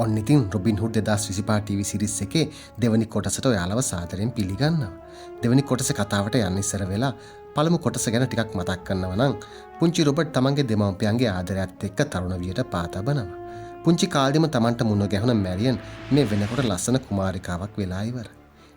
ඔන්න ඉතින් Robin hood 2025 TV series එකේ දෙවනි කොටසට ඔයාලව සාදරයෙන් පිළිගන්නවා. දෙවනි කොටස කතාවට යන්න ඉස්සර වෙලා පළමු කොටස ගැන ටිකක් මතක් කරනවා නම් පුංචි රොබර්ට් තමන්ගේ දෙමව්පියන්ගේ ආදරයත් එක්ක තරුණ වියට පා තබනවා. පුංචි කාලෙදිම තමන්ට මුණ ගැහුණ මැරියන් මේ වෙනකොට ලස්සන කුමාරිකාවක් වෙලා ඉවරයි.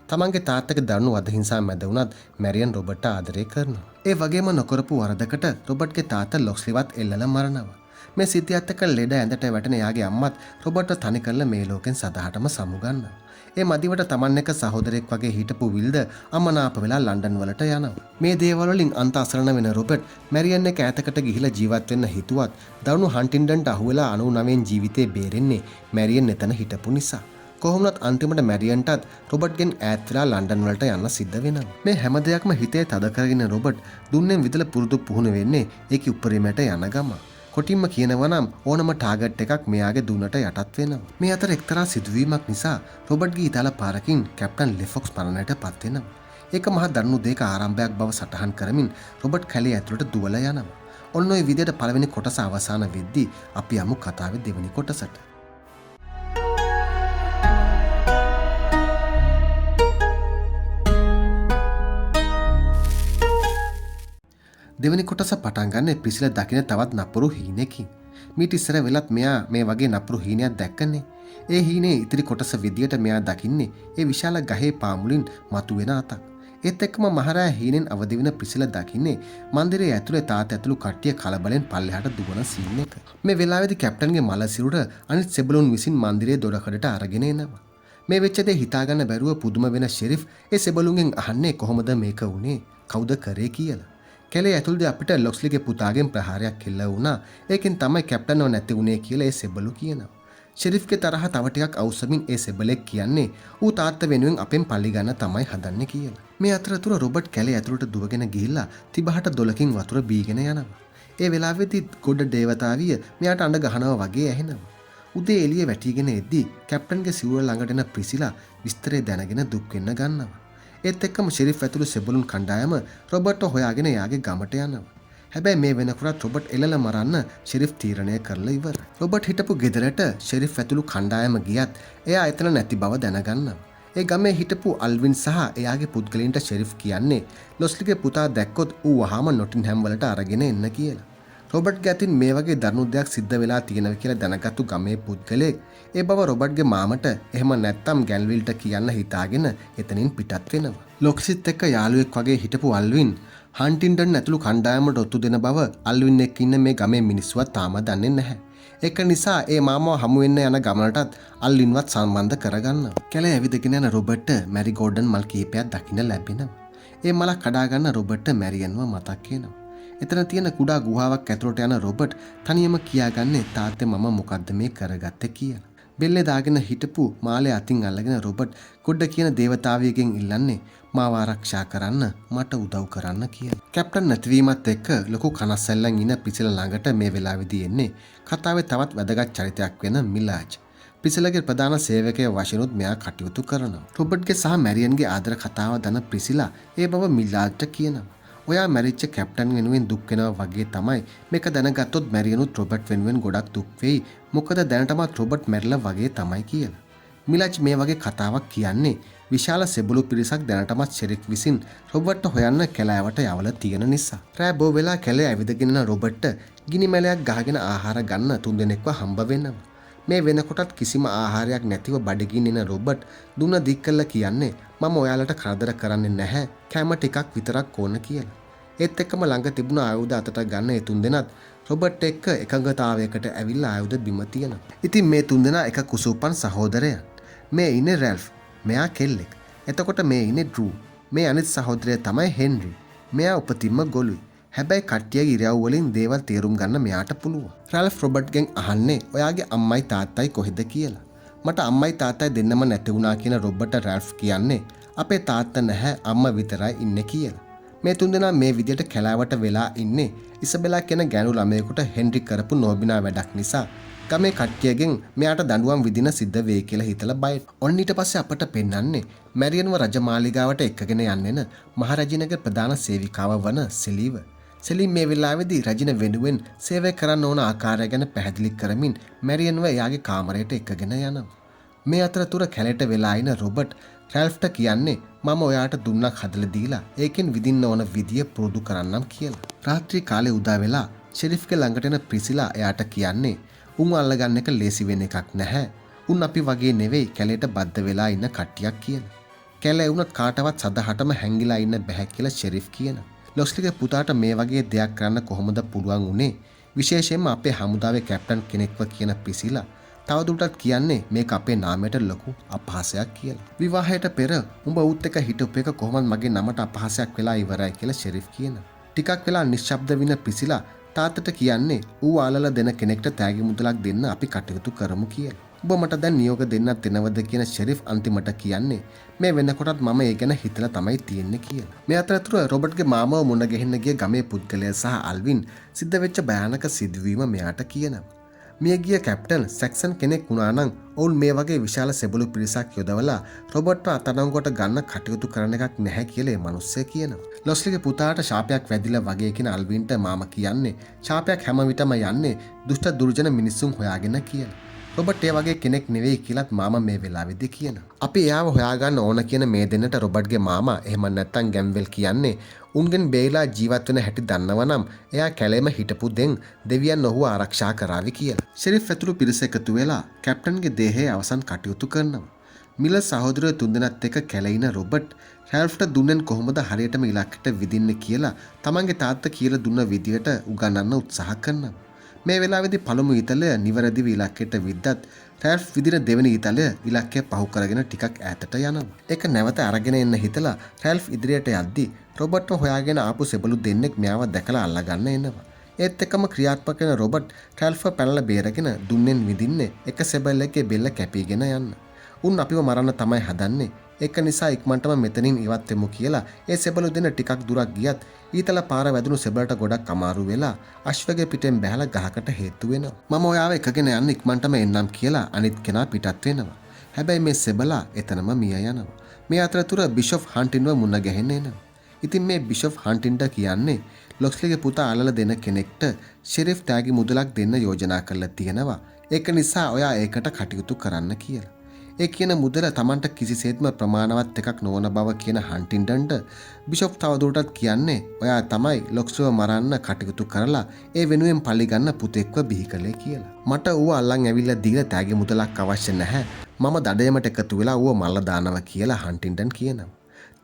තමන්ගේ තාත්තගේ දරුණු වදහිංසා මැද වුණත් මැරියන් රොබර්ට්ට ආදරය කරනවා. ඒ වගේම නොකරපු වරදකට රොබර්ට්ගේ තාත්තා ලොක්ස්ලිවත් එල්ලලා මරනවා. මේ සිද්ධියත් එක්ක ලෙඩ ඇඳට වැටෙන එයාගේ අම්මත් රොබර්ට්ව තනි කරලා මේ ලෝකෙන් සදහටම සමුගන්නවා. ඒ මදිවට තමන් එක්ක සහෝදරයෙක් වගේ හිටපු විල්ද අමනාප වෙලා ලන්ඩන් වලට යනවා. මේ දේවල් වලින් අන්ත අසරණ වෙන රොබර්ට් මැරියන් එක්ක ඈතකට ගිහිලා ජීවත් වෙන්න හිතුවත් දරුණු හන්ටින්ඩන්ට අහුවෙලා 99 ජීවිතේ බේරෙන්නේ මැරියන් එතන හිටපු නිසා. කොහොම වුණත් අන්තිමට මැරියන්ටත් රොබර්ට්ගෙන් ඈත් වෙලා ලන්ඩන් වලට යන්න සිද්ධ වෙනවා. මේ හැම දෙයක්ම හිතේ තද කරගෙන රොබර්ට් දුන්නෙන් විදලා පුරුදු පුහුණු වෙන්නේ ඒකේ උපරිමයට යන ගම. කොටින්ම කියනවා නම් ඕනම ටාගට් එකක් මෙයාගේ දුන්නට යටත් වෙනවා. මේ අතර එක්තරා සිදුවීමක් නිසා රොබර්ට්ගේ ඉතාල පාරකින් කැප්ටන් ලෙෆොක්ස් මරණයට පත් වෙනවා. ඒක මහා දරුණු දෙයක ආරම්භයක් බව සටහන් කරමින් රොබර්ට් කැලේ ඇතුළට දුවලා යනවා. ඔන්න ඔය විදිහට පළවෙනි කොටස අවසන් වෙද්දී අපි යමු කතාවේ දෙවෙනි කොටසට. දෙවෙනි කොටස පටන් ගන්න ප්‍රිසිලා දකින තවත් නපුරු හීනකින්. මීට ඉස්සර වෙලත් මෙයා මේ වගේ නපුරු හීනයක් දැක්කනේ. ඒ හීනේ ඉතිරි කොටස විදියට මෙයා දකින්නේ ඒ විශාල ගහේ පාමුලින් මතුවෙන අතක්. ඒත් එක්කම මහරෑ හීනෙන් අවදි වෙන ප්‍රිසිලා දකින්නේ මන්දිරයේ ඇතුලේ තාත්තා ඇතුළු කට්ටිය කලබලෙන් පල්ලෙහාට දුවන සීන් එක. මේ වෙලාවේදී කැප්ටන්ගේ මල සිරුර අනිත් සෙබළුන් විසින් මන්දිරයේ දොරකඩට අරගෙන එනවා. මේ වෙච්ච දේ හිතාගන්න බැරුව පුදුම වෙන ෂෙරිෆ් ඒ සෙබළුන්ගෙන් අහන්නේ කොහොමද මේක වුනේ? කවුද කරේ කියලා. කැලේ ඇතුළේදී අපිට ලොක්ස්ලිගේ පුතාගෙන් ප්‍රහාරයක් එල්ල වුණා. ඒකෙන් තමයි කැප්ටන්ව නැති වුණේ කියලා ඒ සෙබළු කියනවා. ෂෙරිෆ්ගේ තරහ තව ටිකක් අවුස්සමින් ඒ සෙබළෙක් කියන්නේ ඌ තාත්තා වෙනුවෙන් අපෙන් පල්ලි ගන්න තමයි හදන්නේ කියලා. මේ අතරතුර රොබර්ට් කැලේ ඇතුළට දුවගෙන ගිහිල්ලා තිබහට දොලකින් වතුර බීගෙන යනවා. ඒ වෙලාවේදී ගොඩ දේවතාවිය මෙයාට අඬ ගහනවා වගේ ඇහෙනවා. උදේ එළිය වැටිගෙන එද්දී කැප්ටන්ගේ සිවුර ළඟට එන ප්‍රිසිලා විස්තරය දැනගෙන දුක් වෙන්න ගන්නවා. ඒත් එක්කම ෂෙරිෆ් ඇතුළු සෙබළුන් කණ්ඩායම රොබර්ට්ව හොයාගෙන එයාගේ ගමට යනවා. හැබැයි මේ වෙනකොටත් රොබර්ට් එළලා මරන්න ෂෙරිෆ් තීරණය කරලා ඉවරයි. රොබර්ට් හිටපු ගෙදරට ෂෙරිෆ් ඇතුළු කණ්ඩායම ගියත් එයා එතන නැති බව දැනගන්නවා. ඒ ගමේ හිටපු අල්වින් සහ එයාගේ පුද්ගලයින්ට ෂෙරිෆ් කියන්නේ ලොස්ලිගේ පුතා දැක්කොත් ඌ වහාම නොටින්හැම් වලට අරගෙන එන්න කියලා. රොබර්ට්ගේ අතින් මේ වගේ දරුණු දෙයක් සිද්ධ වෙලා තියෙනවා කියලා දැනගත්තු ගමේ පුද්ගලයෙක් ඒ බව රොබර්ට්ගේ මාමට එහෙම නැත්තම් ගැන්විල්ට කියන්න හිතාගෙන එතනින් පිටත් වෙනවා. ලොක්සිත් එක්ක යාළුවෙක් වගේ හිටපු අල්වින් හන්ටින්ඩන් ඇතුළු කණ්ඩායමට ඔත්තු දෙන බව අල්වින් එක්ක ඉන්න මේ ගමේ මිනිස්සුවත් තාම දන්නේ නැහැ. ඒක නිසා ඒ මාමව හමු වෙන්න යන ගමනටත් අල්වින්වත් සම්බන්ධ කරගන්නවා. කැලේ ඇවිදගෙන යන රොබර්ට්ට මැරි ගෝඩන් මල් කිහිපයක් දකින්න ලැබෙනවා. ඒ මලක් කඩා ගන්න රොබර්ට්ට මැරියන්ව මතක් වෙනවා. එතන තියෙන කුඩා ගුහාවක් ඇතුළට යන රොබර්ට් තනියම කියාගන්නේ තාත්තේ මම මොකද්ද මේ කරගත්තේ කියලා. බෙල්ලේ දාගෙන හිටපු මාලේ අතින් අල්ලගෙන රොබර්ට් ගොඩ කියන දේවතාවියගෙන් ඉල්ලන්නේ මාව ආරක්ෂා කරන්න මට උදව් කරන්න කියලා. කැප්ටන් නැතිවීමත් එක්ක ලොකු කනස්සල්ලන් ඉන ප්‍රිසිලා ළඟට මේ වෙලාවේදී එන්නේ කතාවේ තවත් වැදගත් චරිතයක් වෙන මිලාජ්. ප්‍රිසිලාගේ ප්‍රධාන සේවකයා වශයෙන්ුත් මෙයා කටයුතු කරනවා. රොබර්ට්ගේ සහ මැරියන්ගේ ආදර කතාව දන ප්‍රිසිලා ඒ බව මිලාජ්ට කියනවා. ඔයා මැරිච්ච කැප්ටන් වෙනුවෙන් දුක් වෙනවා වගේ තමයි මේක දැනගත්තොත් මැරියනුත් රොබර්ට් වෙනුවෙන් ගොඩක් දුක් වෙයි. මොකද දැනටමත් රොබර්ට් මැරිලා වගේ තමයි කියලා. මිලාජ් මේ වගේ කතාවක් කියන්නේ විශාල සෙබළු පිරිසක් දැනටමත් ෂෙරිෆ් විසින් රොබර්ට්ට හොයන්න කැලෑවට යවලා තියෙන නිසා. රෑ බෝ වෙලා කැලේ ඇවිදගෙන යන රොබර්ට්ට ගිනි මැලයක් ගහගෙන ආහාර ගන්න තුන්දෙනෙක්ව හම්බ වෙනවා. මේ වෙනකොටත් කිසිම ආහාරයක් නැතිව බඩගින්න එන රොබර්ට් දුන්න දික් කළා කියන්නේ මම ඔයාලට කරදර කරන්නේ නැහැ, කැම ටිකක් විතරක් ඕන කියලා. ඒත් එක්කම ළඟ තිබුණ ආයුධ අතට ගන්න ඒ තුන්දෙනාත් රොබර්ට් එක්ක එකඟතාවයකට ඇවිල්ලා ආයුධ බිම තියනවා. ඉතින් මේ තුන්දෙනා එක කුසුපන් සහෝදරයන්. මේ ඉන්නේ රැල්ෆ්, මෙයා කෙල්ලෙක්. එතකොට මේ ඉන්නේ ඩ්‍රූ. මේ අනිත් සහෝදරය තමයි හෙන්රි. මෙයා උපතින්ම ගොළුයි. හැබැයි කට්ටියගේ ඉරියව් වලින් දේවල් තේරුම් ගන්න මෙයාට පුළුවන්. රැල්ෆ් රොබර්ට්ගෙන් අහන්නේ ඔයාගේ අම්මයි තාත්තයි කොහෙද කියලා. මට අම්මයි තාත්තයි දෙන්නම නැති වුණා කියන රොබර්ට් රැල්ෆ් කියන්නේ අපේ තාත්තා නැහැ අම්මා විතරයි ඉන්නේ කියලා. මේ තුන්දෙනා මේ විදියට කැලෑවට වෙලා ඉන්නේ ඉසබෙලා කියන ගෑනු ළමයෙකුට හෙන්රි කරපු නොබිනා වැඩක් නිසා ගමේ කට්ටියගෙන් මෙයාට දඬුවම් විදින සිද්ධ වෙයි කියලා හිතලා බයට. ඔන්න ඊට පස්සේ අපට පෙන්වන්නේ මැරියන්ව රජමාලිගාවට එක්කගෙන යන්න එන මහරජිනගේ ප්‍රධාන සේවිකාව වන සෙලීව. සෙලින් මේ වෙලාවේදී රජින වෙනුවෙන් සේවය කරන්න ඕන ආකාරය ගැන පැහැදිලි කරමින් මැරියන්ව එයාගේ කාමරයට එක්කගෙන යනවා. මේ අතරතුර කැලේට වෙලා ඉන රොබර්ට් රැල්ෆ්ට කියන්නේ මම ඔයාට දුන්නක් හදලා දීලා ඒකෙන් විදින්න ඕන විදිය පුරුදු කරන්නම් කියලා. රාත්‍රී කාලේ උදා වෙලා ෂෙරිෆ්ගේ ළඟට එන ප්‍රිසිලා එයාට කියන්නේ උන් අල්ලගන්න එක ලේසි වෙන එකක් නැහැ. උන් අපි වගේ නෙවෙයි කැලේට බද්ධ වෙලා ඉන්න කට්ටියක් කියලා. කැලේ වුණත් කාටවත් සදහටම හැංගිලා ඉන්න බැහැ කියලා ෂෙරිෆ් කියනවා. ලොස්ලිගේ පුතාට මේ වගේ දෙයක් කරන්න කොහොමද පුළුවන් වුනේ? විශේෂයෙන්ම අපේ හමුදාවේ කැප්ටන් කෙනෙක්ව කියන ප්‍රිසිලා තවදුරටත් කියන්නේ මේක අපේ නාමයට ලොකු අපහාසයක් කියලා. විවාහයට පෙර උඹ ඌත් එක්ක හිටපු එක කොහොමද මගේ නමට අපහාසයක් වෙලා ඉවරයි කියලා ෂෙරිෆ් කියනවා. ටිකක් වෙලා නිශ්ශබ්ද වෙන ප්‍රිසිලා තාත්තට කියන්නේ ඌ ආලලා දෙන කෙනෙක්ට තෑගි මුදලක් දෙන්න අපි කටයුතු කරමු කියලා. උඹ මට දැන් නියෝග දෙන්නත් එනවද කියන ෂෙරිෆ් අන්තිමට කියන්නේ මේ වෙනකොටත් මම ඒ ගැන හිතලා තමයි තියෙන්නේ කියලා. මේ අතරතුර රොබර්ට්ගේ මාමව මුණ ගැහෙන්න ගිය ගමේ පුද්ගලයා සහ අල්වින් සිද්ධ වෙච්ච භයානක සිදුවීම මෙයාට කියනවා. මියගිය කැප්ටන් සැක්සන් කෙනෙක් වුණා නම් ඔවුන් මේ වගේ විශාල සෙබළු පිරිසක් යොදවලා රොබර්ට්ව අත්අඩංගුවට ගන්න කටයුතු කරන එකක් නැහැ කියලා ඒ මිනිස්සයා කියනවා. ලොස්ලිගේ පුතාට ශාපයක් වැදිලා වගේ කියන අල්වින්ට මාමා කියන්නේ ශාපයක් හැම විටම යන්නේ දුෂ්ට දුර්ජන මිනිස්සුන් හොයාගෙන කියලා. රොබර්ට් ඒ වගේ කෙනෙක් නෙවෙයි කියලත් මාමා මේ වෙලාවේදී කියනවා. අපි එයාව හොයාගන්න ඕන කියන මේ දෙන්නට රොබර්ට්ගේ මාමා එහෙම නැත්නම් ගැම්වෙල් කියන්නේ උන්ගෙන් බේරිලා ජීවත් වෙන හැටි දන්නවනම් එයා කැලේම හිටපු දෙන් දෙවියන් ඔහුව ආරක්ෂා කරાવી කියලා. ෂෙරිෆ් ඇතුළු පිරිස එකතු වෙලා කැප්ටන්ගේ දේහයේ අවසන් කටයුතු කරනවා. මිලර් සහෝදරයෝ තුන්දෙනත් එක්ක කැලේ ඉන රොබර්ට් රැල්ෆ්ට දුන්නෙන් කොහොමද හරියටම ඉලක්කයට විදින්නේ කියලා තමන්ගේ තාත්තා කියලා දුන්න විදියට උගන්වන්න උත්සාහ කරනවා. මේ වෙලාවේදී පළමු ඊතලය නිවැරදිව ඉලක්කයට විද්දත් රැල්ෆ් විදින දෙවෙනි ඊතලය ඉලක්කය පහු කරගෙන ටිකක් ඈතට යනවා. ඒක නැවත අරගෙන එන්න හිතලා රැල්ෆ් ඉදිරියට යද්දී රොබර්ට්ව හොයාගෙන ආපු සෙබළු දෙන්නෙක් මෙයාව දැකලා අල්ලගන්න එනවා. ඒත් එක්කම ක්‍රියාත්මක වෙන රොබර්ට් රැල්ෆ්ව පැනලා බේරගෙන දුන්නෙන් විදින්නේ එක සෙබළෙක්ගේ බෙල්ල කැපීගෙන යන්න. උන් අපිව මරන්න තමයි හදන්නේ. ඒක නිසා ඉක්මනටම මෙතනින් ඉවත් වෙමු කියලා ඒ සෙබළු දෙන්න ටිකක් දුරක් ගියත් ඊතල පාර වැදුණු සෙබළට ගොඩක් අමාරු වෙලා අශ්වගේ පිටෙන් බැහැලා ගහකට හේතු වෙනවා. මම ඔයාව එකගෙන යන්න ඉක්මනටම එන්නම් කියලා අනිත් කෙනා පිටත් වෙනවා. හැබැයි මේ සෙබළා එතනම මිය යනවා. මේ අතරතුර බිෂොප් හන්ටින්ව මුණ ගැහෙන්න එනවා. ඉතින් මේ බිෂොප් හන්ටින්ට කියන්නේ ලොක්ස්ලිගේ පුතා අල්ලලා දෙන කෙනෙක්ට ෂෙරිෆ් තෑගි මුදලක් දෙන්න යෝජනා කරලා තියෙනවා. ඒක නිසා ඔයා ඒකට කටයුතු කරන්න කියලා. ඒ කියන මුදල තමන්ට කිසිසේත්ම ප්‍රමාණවත් එකක් නොවන බව කියන හන්ටින්ඩන්ට බිෂොප් තවදුරටත් කියන්නේ ඔයා තමයි ලොක්ස්ව මරන්න කටයුතු කරලා ඒ වෙනුවෙන් පලිගන්න පුතෙක්ව බිහි කළේ කියලා. මට ඌව අල්ලන් ඇවිල්ලා දීලා තෑගි මුදලක් අවශ්‍ය නැහැ. මම දඩයමට එකතු වෙලා ඌව මරලා දානවා කියලා හන්ටින්ඩන් කියනවා.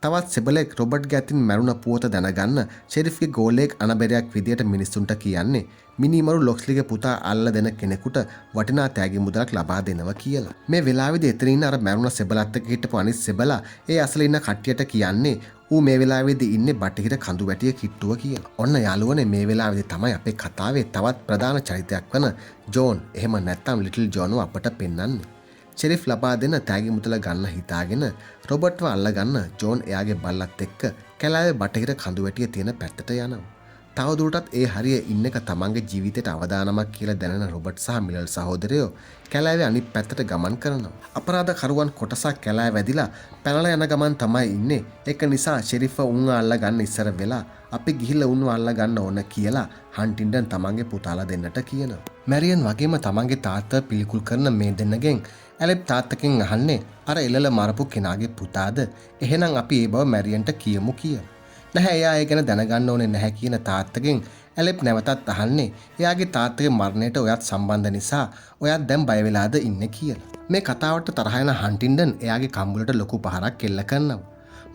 තවත් සෙබලෙක් රොබර්ට්ගේ අතින් මැරුණ පුවත දැනගන්න ෂෙරිෆ්ගේ ගෝලයෙක් අනබෙරයක් විදියට මිනිස්සුන්ට කියන්නේ මිනීමරු ලොක්ස්ලිගේ පුතා අල්ල දෙන කෙනෙකුට වටිනා තෑගි මුදලක් ලබා දෙනවා කියලා. මේ වෙලාවේදී එතන ඉන්න අර මැරුණ සෙබලත් එක්ක හිටපු අනිත් සෙබලා ඒ අසල ඉන්න කට්ටියට කියන්නේ ඌ මේ වෙලාවේදී ඉන්නේ බටහිර කඳු වැටිය කිට්ටුව කියලා. ඔන්න යාළුවනේ මේ වෙලාවේදී තමයි අපේ කතාවේ තවත් ප්‍රධාන චරිතයක් වන ජෝන් එහෙම නැත්නම් ලිටල් ජෝන්ව අපට පෙන්වන්නේ. ෂෙරිෆ් ලබා දෙන තෑගි මුදල ගන්න හිතාගෙන රොබර්ට්ව අල්ලගන්න ජෝන් එයාගේ බල්ලත් එක්ක කැලෑවේ බටහිර කඳු වැටිය තියෙන පැත්තට යනවා. තවදුරටත් ඒ හරිය ඉන්න එක තමන්ගේ ජීවිතයට අවදානමක් කියලා දැනෙන රොබර්ට් සහ මිලර් සහෝදරයෝ කැලෑවේ අනිත් පැත්තට ගමන් කරනවා. අපරාධකරුවන් කොටසක් කැලෑව වැදිලා පැනලා යන ගමන් තමයි ඉන්නේ. ඒක නිසා ෂෙරිෆ්ව උන්ව අල්ලගන්න ඉස්සර වෙලා අපි ගිහිල්ලා උන්ව අල්ලගන්න ඕන කියලා හන්ටින්ඩන් තමන්ගේ පුතාලා දෙන්නට කියනවා. මැරියන් වගේම තමන්ගේ තාත්තා පිළිකුල් කරන මේ දෙන්නගෙන් ඇලෙප් තාත්තකින් අහන්නේ අර එළල මරපු කෙනාගේ පුතාද? එහෙනම් අපි ඒ බව මැරියන්ට කියමු කියලා. නැහැ, එයා ඒ ගැන දැනගන්න ඕනේ නැහැ කියන තාත්තගෙන් ඇලෙප් නැවතත් අහන්නේ එයාගේ තාත්තගේ මරණයට ඔයත් සම්බන්ධ නිසා ඔයත් දැන් බය වෙලාද ඉන්නේ කියලා. මේ කතාවට තරහ යන හන්ටින්ඩන් එයාගේ කම්බුලට ලොකු පහරක් එල්ල කරනවා.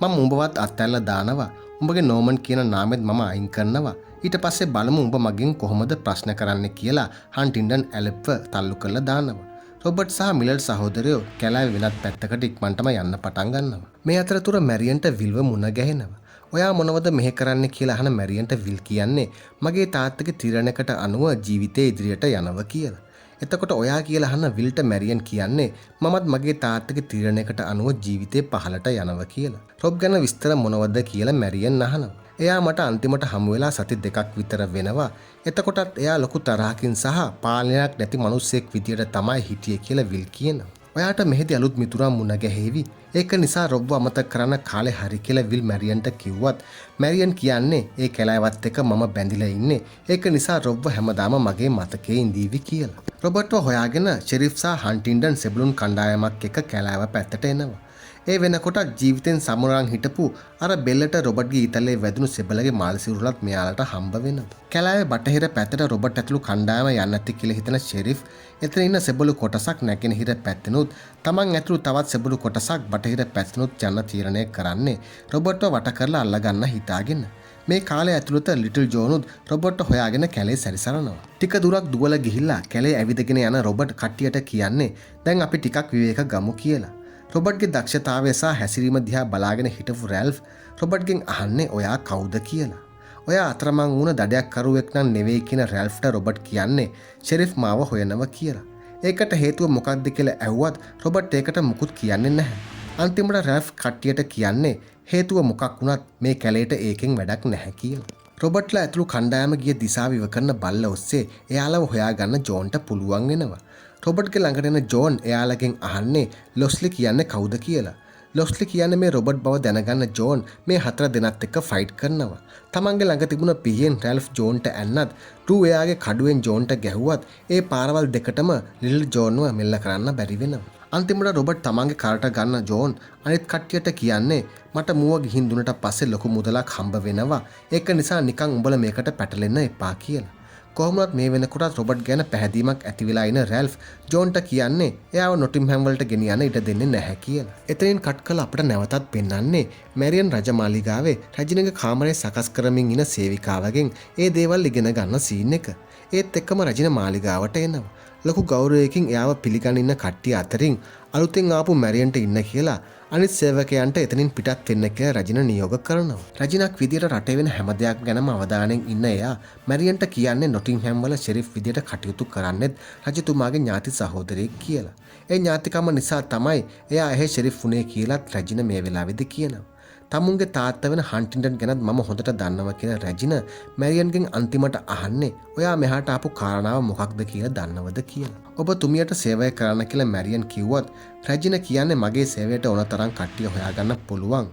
මම උඹවත් අත්හැරලා දානවා. උඹගේ නෝමන් කියන නාමෙත් මම අයින් කරනවා. ඊට පස්සේ බලමු උඹ මගෙන් කොහොමද ප්‍රශ්න කරන්නේ කියලා හන්ටින්ඩන් ඇලෙප්ව තල්ලු කරලා දානවා. රොබර්ට් සහ මිලර් සහෝදරයෝ කැලෑවේ වෙනත් පැත්තකට ඉක්මනටම යන්න පටන් ගන්නවා. මේ අතරතුර මැරියන්ට විල්ව මුණ ගැහෙනවා. ඔයා මොනවද මෙහෙ කරන්නේ කියලා අහන මැරියන්ට විල් කියන්නේ මගේ තාත්තගේ තීරණයකට අනුව ජීවිතේ ඉදිරියට යනවා කියලා. එතකොට ඔයා කියලා අහන විල්ට මැරියන් කියන්නේ මමත් මගේ තාත්තගේ තීරණයකට අනුව ජීවිතේ පහළට යනවා කියලා. රොබ් ගැන විස්තර මොනවද කියලා මැරියන් අහනවා. එයා මට අන්තිමට හමු වෙලා සති දෙකක් විතර වෙනවා. එතකොටත් එයා ලොකු තරහකින් සහ පාලනයක් නැති මිනිස්සෙක් විදියට තමයි හිටියේ කියලා විල් කියනවා. ඔයාට මෙහෙදි අලුත් මිතුරා මුණ ගැහේවි. ඒක නිසා රොබ්ව අමතක කරන්න කාලේ හරි කියලා විල් මැරියන්ට කිව්වත් මැරියන් කියන්නේ ඒ කැලෑවත් එක්ක මම බැඳිලා ඉන්නේ. ඒක නිසා රොබ්ව හැමදාම මගේ මතකයේ ඉඳීවි කියලා. රොබර්ට්ව හොයාගෙන ෂෙරිෆ් සහ හන්ටින්ඩන් සෙබළුන් කණ්ඩායමක් එක්ක කැලෑව පැත්තට එනවා. ඒ වෙනකොට ජීවිතෙන් සමුරන් හිටපු අර බෙල්ලට රොබර්ට්ගේ ඊතලේ වැදුණු සෙබළගේ මාල් සිරුරත් මෙයාලට හම්බ වෙනවා. කැලෑවේ බටහිර පැත්තට රොබර්ට් ඇතුළු කණ්ඩායම යන්න ඇති කියලා හිතන ෂෙරිෆ් එතන ඉන්න සෙබළු කොටසක් නැගෙනහිර පැත්තෙනුත් තමන් ඇතුළු තවත් සෙබළු කොටසක් බටහිර පැත්තෙනුත් යන්න තීරණය කරන්නේ රොබර්ට්ව වට කරලා අල්ලගන්න හිතාගෙන. මේ කාලය ඇතුළත ලිටල් ජෝනුත් රොබර්ට්ව හොයාගෙන කැලේ සැරිසරනවා. ටික දුරක් දුවලා ගිහිල්ලා කැලේ ඇවිදගෙන යන රොබර්ට් කට්ටියට කියන්නේ දැන් අපි ටිකක් විවේක ගමු කියලා. රොබර්ට්ගේ දක්ෂතාවය සහ හැසිරීම දිහා බලාගෙන හිටපු රැල්ෆ් රොබර්ට්ගෙන් අහන්නේ ඔයා කවුද කියලා. ඔයා අතරමං වුණ දඩයක් කරුවෙක් නම් නෙවෙයි කියන රැල්ෆ්ට රොබර්ට් කියන්නේ ෂෙරිෆ් මාව හොයනවා කියලා. ඒකට හේතුව මොකක්ද කියලා ඇහුවත් රොබර්ට් ඒකට මුකුත් කියන්නේ නැහැ. අන්තිමට රැල්ෆ් කට්ටියට කියන්නේ හේතුව මොකක් වුණත් මේ කැලේට ඒකෙන් වැඩක් නැහැ කියලා. රොබර්ට්ලා ඇතුළු කණ්ඩායම ගිය දිසාව ඉව කරන බල්ල ඔස්සේ එයාලව හොයාගන්න ජෝන්ට පුළුවන් වෙනවා. රොබර්ට්ගේ ළඟට එන ජෝන් එයාලගෙන් අහන්නේ ලොස්ලි කියන්නේ කවුද කියලා. ලොස්ලි කියන්නේ මේ රොබර්ට් බව දැනගන්න ජෝන් මේ හතර දෙනත් එක්ක ෆයිට් කරනවා. තමන්ගේ ළඟ තිබුණ පිහියෙන් රැල්ෆ් ජෝන්ට ඇන්නත් ඩ්‍රූ එයාගේ කඩුවෙන් ජෝන්ට ගැහුවත් ඒ පාරවල් දෙකටම ලිටල් ජෝන්ව මෙල්ල කරන්න බැරි වෙනවා. අන්තිමට රොබර්ට් තමන්ගේ කරට ගන්න ජෝන් අනිත් කට්ටියට කියන්නේ මට මුව ගිහින් දුන්නට පස්සේ ලොකු මුදලක් හම්බ වෙනවා. ඒක නිසා නිකන් උඹලා මේකට පැටලෙන්න එපා කියලා. කොහොමවත් මේ වෙනකොටත් රොබර්ට් ගැන පැහැදීමක් ඇති වෙලා ඉන රැල්ෆ් ජෝන්ට කියන්නේ එයාව නොටින්හැම් වලට ගෙනියන්න ඉඩ දෙන්නේ නැහැ කියලා. එතනින් කට් කළ අපිට නැවතත් පෙන්වන්නේ මැරියන් රජමාලිගාවේ රජිනගේ කාමරය සකස් කරමින් ඉන සේවිකාවගෙන් ඒ දේවල් ඉගෙන ගන්න සීන් එක. ඒත් එක්කම රජින මාලිගාවට එනවා. ලොකු ගෞරවයකින් එයාව පිළිගන්න ඉන්න කට්ටිය අතරින් අලුතෙන් ආපු මැරියන්ට ඉන්න කියලා අනිත් සේවකයන්ට එතනින් පිටත් වෙන්න කියලා රජින නියෝග කරනවා. රජිනක් විදියට රටේ වෙන හැම දෙයක් ගැනම අවධානයෙන් ඉන්න එයා මැරියන්ට කියන්නේ නොටින්හැම් වල ෂෙරිෆ් විදියට කටයුතු කරන්නෙත් රජතුමාගේ ඥාති සහෝදරයෙක් කියලා. ඒ ඥාතිකම නිසා තමයි එයා එහෙ ෂෙරිෆ් වුණේ කියලාත් රජින මේ වෙලාවේදී කියනවා. තමුන්ගේ තාත්තා වෙන හන්ටින්ටන් ගැනත් මම හොඳට දන්නවා කියන රැජින මැරියන්ගෙන් අන්තිමට අහන්නේ ඔයා මෙහාට ආපු කාරණාව මොකක්ද කියලා දන්නවද කියලා. ඔබතුමියට සේවය කරන්න කියලා මැරියන් කිව්වත් රැජින කියන්නේ මගේ සේවයට ඕන තරම් කට්ටිය හොයාගන්න පුළුවන්.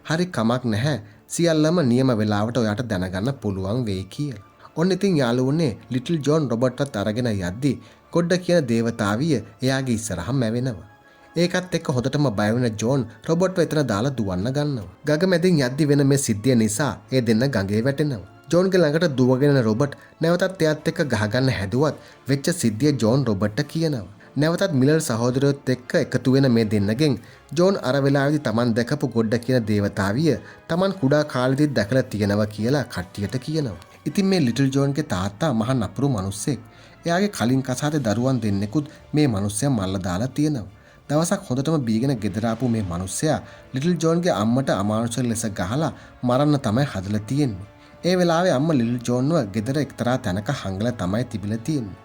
හරි කමක් නැහැ. සියල්ලම නියම වෙලාවට ඔයාට දැනගන්න පුළුවන් වෙයි කියලා. ඔන්න ඉතින් යාළුවනේ ලිටල් ජෝන් රොබර්ට්වත් අරගෙන යද්දි ගොඩ කියන දේවතාවිය එයාගේ ඉස්සරහා මැවෙනවා. ඒකත් එක්ක හොඳටම බය වෙන ජෝන් රොබර්ට්ව එතන දාලා දුවන්න ගන්නවා. ගඟ මැදින් යද්දි වෙන මේ සිද්ධිය නිසා ඒ දෙන්න ගඟේ වැටෙනවා. ජෝන්ගේ ළඟට දුවගෙන එන රොබර්ට් නැවතත් එයාත් එක්ක ගහගන්න හැදුවත් වෙච්ච සිද්ධිය ජෝන් රොබර්ට්ට කියනවා. නැවතත් මිලර් සහෝදරයොත් එක්ක එකතු වෙන මේ දෙන්නගෙන් ජෝන් අර වෙලාවේදී තමන් දැකපු ගොඩ කියන දේවතාවිය තමන් කුඩා කාලෙදිත් දැකලා තියෙනවා කියලා කට්ටියට කියනවා. ඉතින් මේ ලිටල් ජෝන්ගේ තාත්තා මහා නපුරු මිනිස්සෙක්. එයාගේ කලින් කසාදේ දරුවන් දෙන්නෙකුත් මේ මිනිස්සයා මල්ල දාලා තියෙනවා. දවසක් හොඳටම බීගෙන ගෙදර ආපු මේ මිනිස්සයා ලිටල් ජෝන්ගේ අම්මට අමානුෂ ලෙස ගහලා මරන්න තමයි හදලා තියෙන්නේ. ඒ වෙලාවේ අම්මා ලිටල් ජෝන්ව ගෙදර එක්තරා තැනක හංගලා තමයි තිබිලා තියෙන්නේ.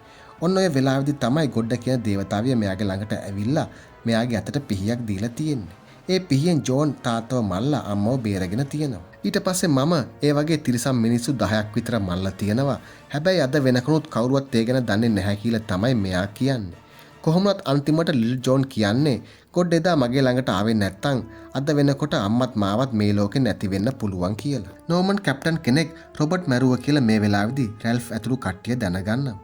ඔන්න ඔය වෙලාවේදී තමයි ගොඩ කියන දේවතාවිය මෙයාගේ ළඟට ඇවිල්ලා මෙයාගේ අතට පිහියක් දීලා තියෙන්නේ. ඒ පිහියෙන් ජෝන් තාත්තව මල්ලා අම්මව බේරගෙන තියෙනවා. ඊට පස්සේ මම ඒ වගේ තිරිසන් මිනිස්සු 10ක් විතර මල්ලා තියෙනවා. හැබැයි අද වෙනකනුත් කවුරුවත් ඒ ගැන දන්නේ නැහැ කියලා තමයි මෙයා කියන්නේ. කොහොමවත් අන්තිමට ලිල් ජෝන් කියන්නේ ගොඩ එදා මගේ ළඟට ආවේ නැත්තම් අද වෙනකොට අම්මත් මාවත් මේ ලෝකේ නැති වෙන්න පුළුවන් කියලා. නෝමන් කැප්ටන් කෙනෙක් රොබර්ට් මැරුව කියලා මේ වෙලාවේදී රැල්ෆ් ඇතුළු කට්ටිය දැනගන්නවා.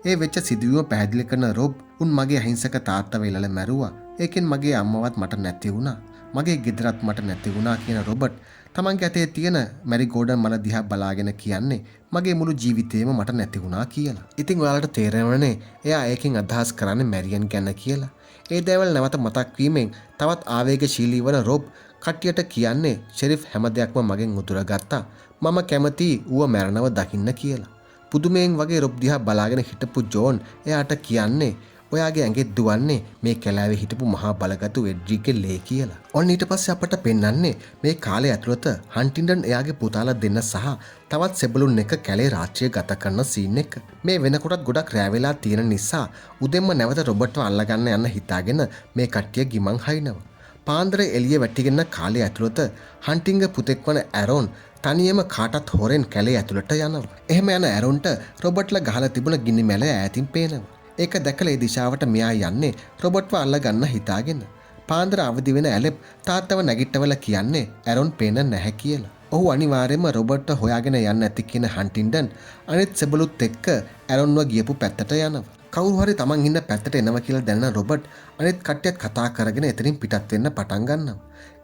ඒ වෙච්ච සිදුවීම පැහැදිලි කරන රොබ් උන් මගේ අහිංසක තාත්තව එලලා මැරුවා. ඒකෙන් මගේ අම්මවත් මට නැති වුණා. මගේ ගෙදරත් මට නැති වුණා කියන රොබර්ට් තමන්ගේ අතේ තියෙන මැරි ගෝඩන් මල දිහා බලාගෙන කියන්නේ මගේ මුළු ජීවිතේම මට නැති වුණා කියලා. ඉතින් ඔයාලට තේරෙනවනේ එයා ඒකෙන් අදහස් කරන්නේ මැරියන් ගැන කියලා. ඒ දේවල් නැවත මතක් වීමෙන් තවත් ආවේගශීලී වන රොබ් කට්ටියට කියන්නේ ෂෙරිෆ් හැම දෙයක්ම මගෙන් උදුරගත්තා. මම කැමති ඌව මැරෙනව දකින්න කියලා. පුදුමයෙන් වගේ රොබ් දිහා බලාගෙන හිටපු ජෝන් එයාට කියන්නේ ඔයාගේ ඇඟේ දුවන්නේ මේ කැලෑවේ හිටපු මහා බලගතු එඩ්රික්ගේ ලේ කියලා. ඔන්න ඊට පස්සේ අපට පෙන්වන්නේ මේ කාලය ඇතුළත හන්ටින්ඩන් එයාගේ පුතාලා දෙන්න සහ තවත් සෙබළුන් එක්ක කැලේ රාත්‍රිය ගත කරන සීන් එක. මේ වෙනකොටත් ගොඩක් රෑ වෙලා තියෙන නිසා උදෙන්ම නැවත රොබර්ට්ව අල්ලගන්න යන්න හිතාගෙන මේ කට්ටිය ගිමන් හයිනවා. පාන්දර එළිය වැටිගෙන කාලය ඇතුළත හන්ටින්ගේ පුතෙක් වන ඇරොන් තනියම කාටත් හොරෙන් කැලේ ඇතුළට යනවා. එහෙම යන ඇරොන්ට රොබර්ට්ලා ගහලා තිබුණ ගිනි මැල ඈතින් පේනවා. ඒක දැකලා ඒ දිශාවට මෙයා යන්නේ රොබට්ව අල්ලගන්න හිතාගෙන. පාන්දර අවදි වෙන ඇලෙප් තාත්තව නැගිට්ටවල කියන්නේ ඇරොන් පේන නැහැ කියලා. ඔහු අනිවාර්යයෙන්ම රොබර්ට්ව හොයාගෙන යන්න ඇති කියන හන්ටින්ඩන් අනිත් සෙබළුත් එක්ක ඇරොන්ව ගියපු පැත්තට යනවා. කවුරු හරි තමන් ඉන්න පැත්තට එනවා කියලා දැනන රොබර්ට් අනිත් කට්ටියත් කතා කරගෙන එතනින් පිටත් වෙන්න පටන් ගන්නවා.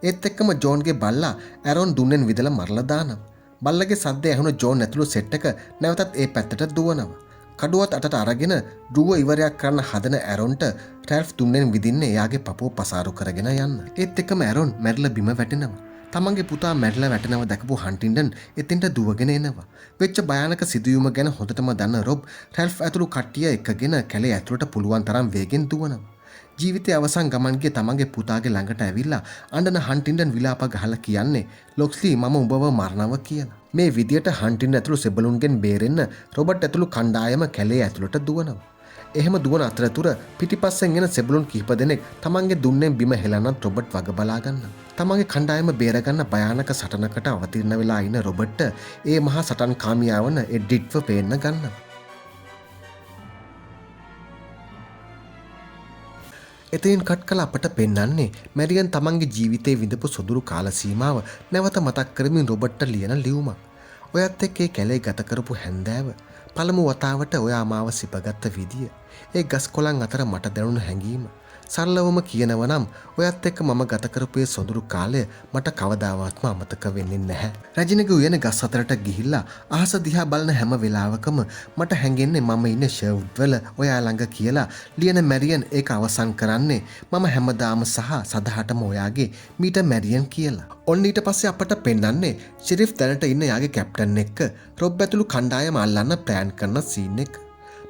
ඒත් එක්කම ජෝන්ගේ බල්ලා ඇරොන් දුන්නෙන් විදලා මරලා දානවා. බල්ලගේ සද්දය ඇහුණ ජෝන් ඇතුළු සෙට් එක නැවතත් ඒ පැත්තට දුවනවා. කඩුවත් අතට අරගෙන ඩ්‍රුව ඉවරයක් කරන්න හදන ඇරොන්ට රැල්ෆ් දුන්නෙන් විදින්නේ එයාගේ පපුව පසාරු කරගෙන යන්න. ඒත් එක්කම ඇරොන් මැරිලා බිම වැටෙනවා. තමන්ගේ පුතා මැරිලා වැටෙනව දැකපු හන්ටින්ඩන් එතෙන්ට දුවගෙන එනවා. වෙච්ච භයානක සිදුවීම ගැන හොඳටම දන්න රොබ් රැල්ෆ් ඇතුළු කට්ටිය එක්කගෙන කැලේ ඇතුළට පුළුවන් තරම් වේගෙන් දුවනවා. ජීවිතයේ අවසන් ගමන් ගිය තමන්ගේ පුතාගේ ළඟට ඇවිල්ලා අඬන හන්ටින්ඩන් විලාප ගහලා කියන්නේ ලොක්ස්ලි මම උඹව මරනවා කියලා. මේ විදියට හන්ටින්ඩන් ඇතුළු සෙබළුන්ගෙන් බේරෙන්න රොබර්ට් ඇතුළු කණ්ඩායම කැලේ ඇතුළට දුවනවා. එහෙම දුවන අතරතුර පිටිපස්සෙන් එන සෙබළුන් කිහිප දෙනෙක් තමන්ගේ දුන්නෙන් බිම හෙලනත් රොබර්ට් වග බලා ගන්නවා. තමන්ගේ කණ්ඩායම බේරගන්න භයානක සටනකට අවතීර්ණ වෙලා ඉන්න රොබර්ට්ට ඒ මහා සටන්කාමියා වන එඩ්ඩිට්ව පේන්න ගන්නවා. එතනින් කට් කළ අපට පෙන්වන්නේ මැරියන් තමන්ගේ ජීවිතේ විඳපු සොඳුරු කාල සීමාව නැවත මතක් කරමින් රොබර්ට්ට ලියන ලියුමක්. ඔයත් එක්ක ඒ කැලේ ගත කරපු හැන්දෑව, පළමු වතාවට ඔයා මාව සිපගත්ත විදිය, ඒ ගස් කොළන් අතර මට දැනුණු හැඟීම, සරලවම කියනව නම් ඔයත් එක්ක මම ගත කරපු ඒ සොඳුරු කාලය මට කවදාවත්ම අමතක වෙන්නේ නැහැ. රැජිනගේ උයන ගස් අතරට ගිහිල්ලා අහස දිහා බලන හැම වෙලාවකම මට හැඟෙන්නේ මම ඉන්නේ ෂර්වුඩ් වල ඔයා ළඟ කියලා ලියන මැරියන් ඒක අවසන් කරන්නේ මම හැමදාම සහ සදහටම ඔයාගේ මීට මැරියන් කියලා. ඔන්න ඊට පස්සේ අපට පෙන්වන්නේ ෂෙරිෆ් දැනට ඉන්න යාගේ කැප්ටන් එක්ක රොබ් ඇතුළු කණ්ඩායම අල්ලන්න ප්ලෑන් කරන සීන් එක.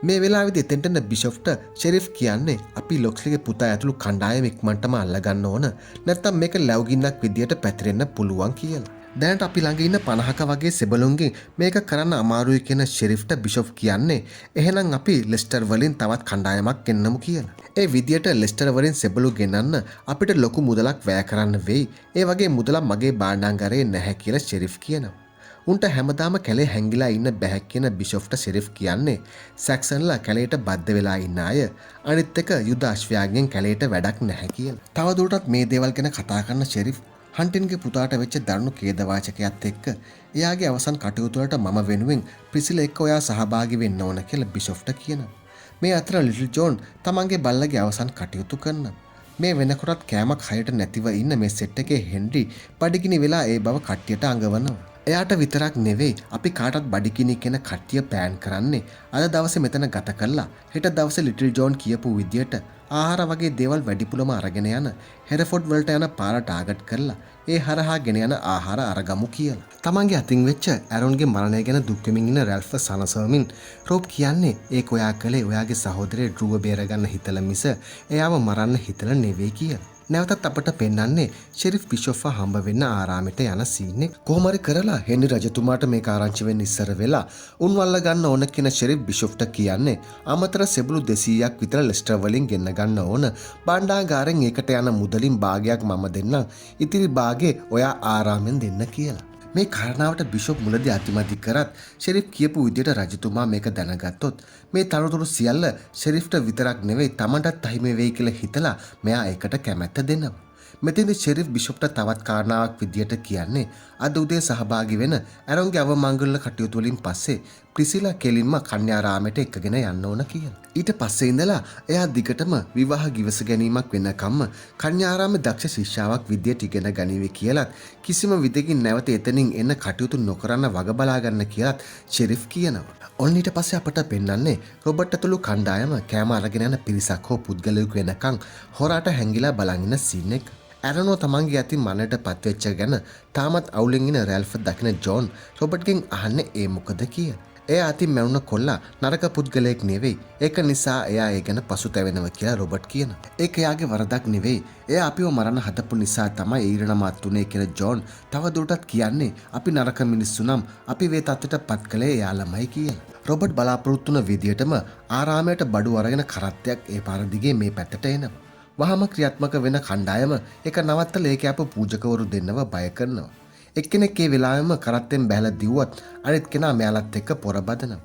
මේ වෙලාවේදී එතෙන්ට එන බිෂොප්ට ෂෙරිෆ් කියන්නේ අපි ලොක්ස්ලිගේ පුතා ඇතුළු කණ්ඩායම ඉක්මනටම අල්ලගන්න ඕන, නැත්තම් මේක ලැව්ගින්නක් විදියට පැතිරෙන්න පුළුවන් කියලා. දැනට අපි ළඟ ඉන්න 50ක වගේ සෙබළුන්ගෙන් මේක කරන්න අමාරුයි කියන ෂෙරිෆ්ට බිෂොප් කියන්නේ එහෙනම් අපි ලෙස්ටර් වලින් තවත් කණ්ඩායමක් ගෙන්නමු කියලා. ඒ විදියට ලෙස්ටර් වලින් සෙබළු ගෙනන්න අපිට ලොකු මුදලක් වැය කරන්න වෙයි. ඒ වගේ මුදලක් මගේ භාණ්ඩාගාරේ නැහැ කියලා ෂෙරිෆ් කියනවා. උන්ට හැමදාම කැලේ හැංගිලා ඉන්න බැහැ කියන බිෂොෆ්ට ෂෙරිෆ් කියන්නේ සැක්සන්ලා කැලේට බද්ධ වෙලා ඉන්න අය, අනිත් එක යුද අශ්වයාගෙන් කැලේට වැඩක් නැහැ කියලා. තවදුරටත් මේ දේවල් ගැන කතා කරන ෂෙරිෆ් හන්ටින්ගේ පුතාට වෙච්ච දරුණු ඛේදවාචකයත් එක්ක එයාගේ අවසන් කටයුතු වලට මම වෙනුවෙන් ප්‍රිසිලා එක්ක ඔයා සහභාගී වෙන්න ඕන කියලා බිෂොෆ්ට කියනවා. මේ අතර ලිටල් ජෝන් තමන්ගේ බල්ලගේ අවසන් කටයුතු කරනවා. මේ වෙනකොටත් කෑමක් හරියට නැතිව ඉන්න මේ සෙට් එකේ හෙන්රි බඩගිනි වෙලා ඒ බව කට්ටියට අඟවනවා. එයාට විතරක් නෙවෙයි අපි කාටත් බඩගිනි කියන කට්ටිය ප්ලෑන් කරන්නේ අද දවසේ මෙතන ගත කරලා හෙට දවසේ ලිටල් ජෝන් කියපු විදියට ආහාර වගේ දේවල් වැඩිපුරම අරගෙන යන හෙරෆෝඩ් වලට යන පාර ටාගට් කරලා ඒ හරහා ගෙන යන ආහාර අරගමු කියලා. තමන්ගේ අතින් වෙච්ච ඇරොන්ගේ මරණය ගැන දුක් වෙමින් ඉන්න රැල්ෆ්ව සනසවමින් රොබ් කියන්නේ ඒක ඔයා කළේ ඔයාගේ සහෝදරේ ඩ්‍රුව බේරගන්න හිතලා මිස එයාව මරන්න හිතලා නෙවෙයි කියලා. නැවතත් අපට පෙන්වන්නේ ෂෙරිෆ් බිෂොෆ්ව හම්බ වෙන්න ආරාමෙට යන සීන් එක. කොහොම හරි කරලා හෙන්රි රජතුමාට මේක ආරංචි වෙන්න ඉස්සර වෙලා උන් වල්ල ගන්න ඕන කියන ෂෙරිෆ් බිෂොෆ්ට කියන්නේ අමතර සෙබළු 200ක් විතර ලෙස්ටර් වලින් ගෙන්න ගන්න ඕන. භාණ්ඩාගාරෙන් ඒකට යන මුදලින් භාගයක් මම දෙන්නම්. ඉතිරි භාගේ ඔයා ආරාමෙන් දෙන්න කියලා. මේ කාරණාවට බිෂොප් මුලදී අතිමති කරත් ෂෙරිෆ් කියපු විදියට රජතුමා මේක දැනගත්තොත් මේ තනතුරු සියල්ල ෂෙරිෆ්ට විතරක් නෙවෙයි තමන්ටත් අහිමි වෙයි කියලා හිතලා මෙයා ඒකට කැමැත්ත දෙනවා. මෙතෙන්දී ෂෙරිෆ් බිෂොප්ට තවත් කාරණාවක් විදියට කියන්නේ අද උදේ සහභාගී වෙන ඇරොන්ගේ අවමංගල්‍ය කටයුතු වලින් පස්සේ ප්‍රිසිලා කෙලින්ම කන්‍යාරාමයට එක්කගෙන යන්න ඕන කියලා. ඊට පස්සේ ඉඳලා එයා දිගටම විවාහ ගිවිස ගැනීමක් වෙනකම්ම කන්‍යාරාමේ දක්ෂ ශිෂ්‍යාවක් විදියට ඉගෙන ගනීවි කියලත් කිසිම විදිහකින් නැවත එතනින් එන්න කටයුතු නොකරන වග බලා ගන්න කියලත් ෂෙරිෆ් කියනවා. ඔන්න ඊට පස්සේ අපට පෙන්වන්නේ රොබර්ට් ඇතුළු කණ්ඩායම කෑම අරගෙන යන පිරිසක් හෝ පුද්ගලයෙකු වෙනකන් හොරාට හැංගිලා බලන් ඉන්න සීන් එක. ඇරනෝ තමන්ගේ අතින් මරණයට පත්වෙච්ච ගැන තාමත් අවුලෙන් ඉන්න රැල්ෆ් දකින ජෝන් රොබර්ට්ගෙන් අහන්නේ ඒ මොකද කියලා. එයා අතින් මැරුණ කොල්ලා නරක පුද්ගලයෙක් නෙවෙයි. ඒක නිසා එයා ඒ ගැන පසුතැවෙනවා කියලා රොබර්ට් කියනවා. ඒක එයාගේ වරදක් නෙවෙයි. එයා අපිව මරන්න හදපු නිසා තමයි ඒ ඉරණමත් උනේ කියලා ජෝන් තවදුරටත් කියන්නේ අපි නරක මිනිස්සු නම් අපි මේ තත්ත්වයට පත් කළේ එයාලමයි කියලා. රොබර්ට් බලාපොරොත්තු වුණ විදියටම ආරාමයට බඩු අරගෙන කරත්තයක් ඒ පාර දිගේ මේ පැත්තට එනවා. වහම ක්‍රියාත්මක වෙන කණ්ඩායම ඒක නවත්තලා ඒක ආපු පූජකවරු දෙන්නව බය කරනවා. එක්කෙනෙක් ඒ වෙලාවෙම කරත්තෙන් බැහැලා දිව්වත් අනිත් කෙනා මෙයාලත් එක්ක පොර බදනවා.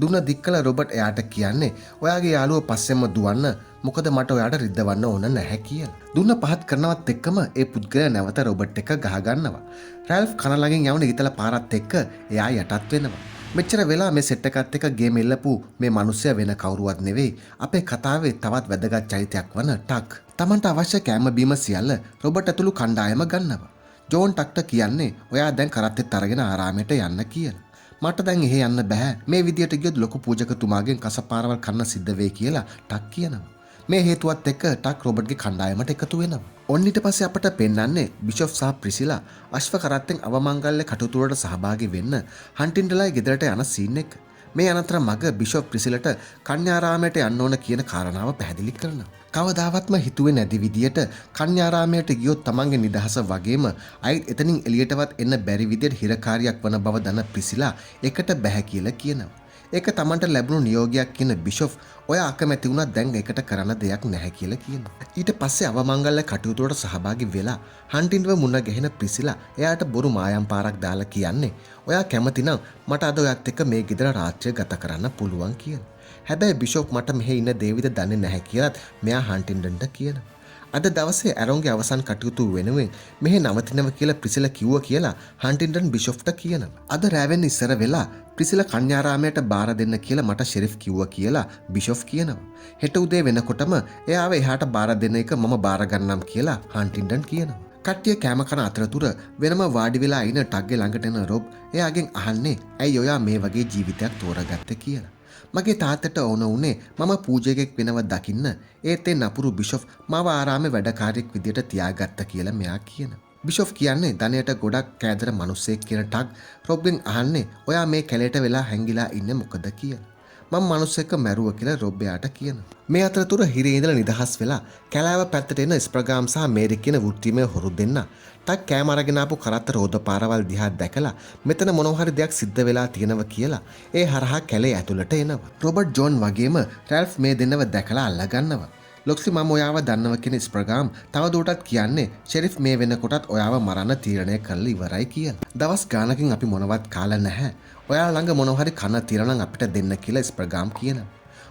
දුන්න දික් කළ රොබර්ට් එයාට කියන්නේ ඔයාගේ යාළුව පස්සෙන්ම දුවන්න, මොකද මට ඔයාට රිද්දවන්න ඕන නැහැ කියලා. දුන්න පහත් කරනවත් එක්කම ඒ පුද්ගලයා නැවත රොබර්ට් එක්ක ගහ ගන්නවා. රැල්ෆ් කන ළඟින් යවන ඊතල පාරත් එක්ක එයා යටත් වෙනවා. මෙච්චර වෙලා මේ සෙට් එකත් එක්ක ගේම් එල්ලපු මේ මිනිස්සයා වෙන කවුරුවත් නෙවෙයි, අපේ කතාවේ තවත් වැදගත් චරිතයක් වන ටක්. තමන්ට අවශ්‍ය කෑම බීම සියල්ල රොබර්ට් ඇතුළු කණ්ඩායම ගන්නවා. ජෝන් ටක්ට කියන්නේ ඔයා දැන් කරත්තෙත් අරගෙන ආරාමයට යන්න කියලා. මට දැන් එහෙ යන්න බෑ. මේ විදියට ගියොත් ලොකු පූජකතුමාගෙන් කසපාරවල් කන්න සිද්ධ වෙයි කියලා ටක් කියනවා. මේ හේතුවත් එක්ක ටක් රොබර්ට්ගේ කණ්ඩායමට එකතු වෙනවා. ඔන්න ඊට පස්සේ අපට පෙන්වන්නේ බිෂොප් සහ ප්‍රිසිලා අශ්ව කරත්තෙන් අවමංගල්‍ය කටයුතු වලට සහභාගී වෙන්න හන්ටින්ඩලයි ගෙදරට යන සීන් එක. මේ අනතර මග බිෂොප් ප්‍රිසිලට කන්‍යාරාමයට යන්න ඕන කියන කාරණාව පැහැදිලි කරනවා. කවදාවත්ම හිතුවේ නැති විදියට කන්‍යාරාමයට ගියොත් තමන්ගේ නිදහස වගේම අයිත් එතනින් එළියටවත් එන්න බැරි විදියට හිරකාරියක් වන බව දන්න ප්‍රිසිලා එකට බැහැ කියලා කියනවා. ඒක තමන්ට ලැබුණු නියෝගයක් කියන බිෂොප් ඔයා අකමැති වුණත් දැන් ඒකට කරන්න දෙයක් නැහැ කියලා කියනවා. ඊට පස්සේ අවමංගල්‍ය කටයුතු වලට සහභාගී වෙලා හන්ටින්ව මුණ ගැහෙන ප්‍රිසිලා එයාට බොරු මායම් පාරක් දාලා කියන්නේ ඔයා කැමති නම් මට අද ඔයත් එක්ක මේ ගෙදර රාත්‍රිය ගත කරන්න පුළුවන් කියලා. හැබැයි බිෂොප් මට මෙහෙ ඉන්න දේවිද දන්නේ නැහැ කියලත් මෙයා හන්ටින්ඩන්ට කියනවා. අද දවසේ ඇරොන්ගේ අවසන් කටයුතු වෙනුවෙන් මෙහෙ නවතිනව කියලා ප්‍රිසිලා කිව්වා කියලා හන්ටින්ඩන් බිෂොප්ට කියනවා. අද රෑ වෙන්න ඉස්සර වෙලා ප්‍රිසිලා කන්‍යාරාමයට බාර දෙන්න කියලා මට ෂෙරිෆ් කිව්වා කියලා බිෂොප් කියනවා. හෙට උදේ වෙනකොටම එයාව එහාට බාර දෙන එක මම බාර ගන්නම් කියලා හන්ටින්ඩන් කියනවා. කට්ටිය කෑම කන අතරතුර වෙනම වාඩි වෙලා ඉන ටග්ගේ ළඟට එන රොබ් එයාගෙන් අහන්නේ ඇයි ඔයා මේ වගේ ජීවිතයක් තෝරගත්තේ කියලා. මගේ තාත්තට ඕන වුණේ මම පූජකෙක් වෙනව දකින්න, ඒත් ඒ නපුරු බිෂොප් මාව ආරාමේ වැඩකාරියෙක් විදියට තියාගත්ත කියලා මෙයා කියනවා. බිෂොප් කියන්නේ ධනයට ගොඩක් කෑදර මිනිස්සෙක් කියන ටග් රොබ්ගෙන් අහන්නේ ඔයා මේ කැලේට වෙලා හැංගිලා ඉන්නේ මොකද කියලා. මං මිනිස්සෙක්ව මැරුවා කියලා රොබ් එයාට කියනවා. මේ අතරතුර හිරේ ඉඳලා නිදහස් වෙලා කැලෑව පැත්තට එන ස්ප්‍රගාම් සහ මේරි කියන වෘත්තීමය හොරු දෙන්න ටක් කෑම අරගෙන ආපු කරත්ත රෝද පාරවල් දිහා දැකලා මෙතන මොනවා හරි දෙයක් සිද්ධ වෙලා තියෙනවා කියලා ඒ හරහා කැලේ ඇතුළට එනවා. රොබර්ට් ජෝන් වගේම රැල්ෆ් මේ දෙන්නව දැකලා අල්ලගන්නවා. ලොක්සි මම ඔයාව දන්නව කියන ස්ප්‍රගාම් තවදුරටත් කියන්නේ ෂෙරිෆ් මේ වෙනකොටත් ඔයාව මරන්න තීරණය කරලා ඉවරයි කියලා. දවස් ගානකින් අපි මොනවත් කාලා නැහැ. ඔයා ළඟ මොනවා හරි කන තියෙනවා නම් අපිට දෙන්න කියලා ස්ප්‍රගාම් කියනවා.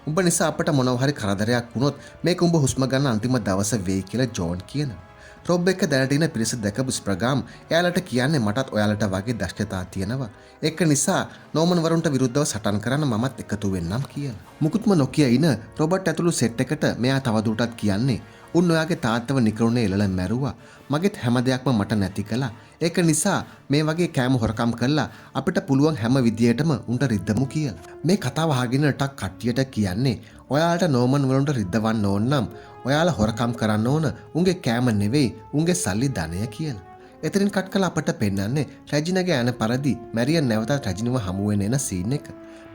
උඹ නිසා අපට මොනවා හරි කරදරයක් වුණොත් මේක උඹ හුස්ම ගන්න අන්තිම දවස වෙයි කියලා ජෝන් කියනවා. රොබ් එක්ක දැනට ඉන්න පිරිස දැකපු ස්ප්‍රගාම් එයාලට කියන්නේ මටත් ඔයාලට වගේ දක්ෂතා තියෙනවා. ඒක නිසා නෝමන් වරුන්ට විරුද්ධව සටන් කරන්න මමත් එකතු වෙන්නම් කියලා. මුකුත්ම නොකිය ඉන රොබර්ට් ඇතුළු සෙට් එකට මෙයා තවදුරටත් කියන්නේ උන් ඔයාගේ තාත්තව නිකරුණේ එළලා මැරුවා. මගෙත් හැම දෙයක්ම මට නැති කළා. ඒක නිසා මේ වගේ කෑම හොරකම් කරලා අපිට පුළුවන් හැම විදියටම උන්ට රිද්දමු කියලා. මේ කතාව අහගෙන ටක් කට්ටියට කියන්නේ ඔයාලට නෝමන් වරුන්ට රිද්දවන්න ඕන නම් ඔයාලා හොරකම් කරන්න ඕන උන්ගේ කෑම නෙවෙයි උන්ගේ සල්ලි ධනය කියලා. එතනින් කට් කළා අපට පෙන්වන්නේ රැජිනගේ යන පරිදි මැරියන් නැවතත් රැජිනව හමු වෙන එන සීන් එක.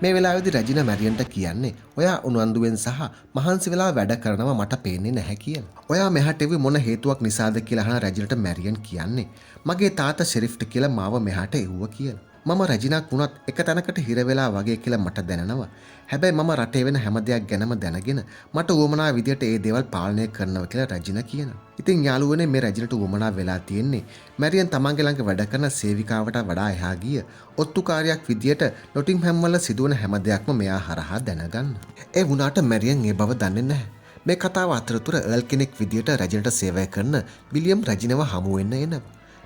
මේ වෙලාවේදී රැජිනා මැරියන්ට කියන්නේ ඔයා උනන්දුවෙන් සහ මහන්සි වෙලා වැඩ කරනවා මට පේන්නේ නැහැ කියලා. ඔයා මෙහාට එව්වේ මොන හේතුවක් නිසාද කියලා අහන රැජිනට මැරියන් කියන්නේ මගේ තාත්තා ෂෙරිෆ්ට කියලා මාව මෙහාට එව්වා කියලා. මම රැජිනාක් වුණත් එක තැනකට හිර වෙලා වගේ කියලා මට දැනෙනවා. හැබැයි මම රටේ වෙන හැම දෙයක් ගැනම දැනගෙන මට උවමනා විදියට ඒ දේවල් පාලනය කරනවා කියලා රැජිනා කියනවා. ඉතින් යාළුවනේ මේ රැජිනට උවමනා වෙලා තියෙන්නේ මැරියන් තමන්ගේ ළඟ වැඩ කරන සේවිකාවට වඩා එහා ගිය ඔත්තුකාරියක් විදියට නොටින්හැම් වල සිදුවන හැම දෙයක්ම මෙයා හරහා දැනගන්න. ඒ වුණාට මැරියන් ඒ බව දන්නේ නැහැ. මේ කතාව අතරතුර එර්ල් කෙනෙක් විදියට රැජිනට සේවය කරන විලියම් රැජිනව හමු වෙන්න එනවා.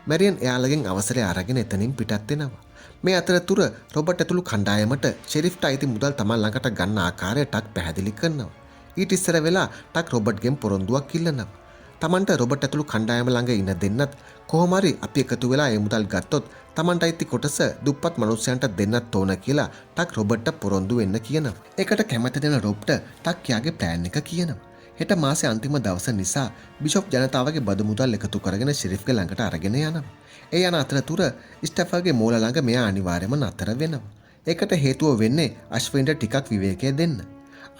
මැරියන් එයාලගෙන් අවසරය අරගෙන එතනින් පිටත් වෙනවා. මේ අතරතුර රොබර්ට් ඇතුළු කණ්ඩායමට ෂෙරිෆ්ට අයිති මුදල් තමන් ළඟට ගන්න ආකාරය ටක් පැහැදිලි කරනවා. ඊට ඉස්සර වෙලා ටක් රොබර්ට්ගෙන් පොරොන්දුවක් ඉල්ලනවා. තමන්ට රොබර්ට් ඇතුළු කණ්ඩායම ළඟ ඉන්න දෙන්නත් කොහොම හරි අපි එකතු වෙලා ඒ මුදල් ගත්තොත් තමන්ට අයිති කොටස දුප්පත් මනුස්සයන්ට දෙන්නත් ඕන කියලා ටක් රොබර්ට්ට පොරොන්දු වෙන්න කියනවා. ඒකට කැමැති දෙන රොබ්ට ටක් එයාගේ ප්ලෑන් එක කියනවා. හෙට මාසේ අන්තිම දවස නිසා බිෂොප් ජනතාවගේ බදු මුදල් එකතු කරගෙන ෂෙරිෆ්ගේ ළඟට අරගෙන යනවා. ඒ යන අතරතුර ස්ටැෆර්ගේ මෝල ළඟ මෙයා අනිවාර්යයෙන්ම නතර වෙනවා. ඒකට හේතුව වෙන්නේ අශ්වයින්ට ටිකක් විවේකය දෙන්න.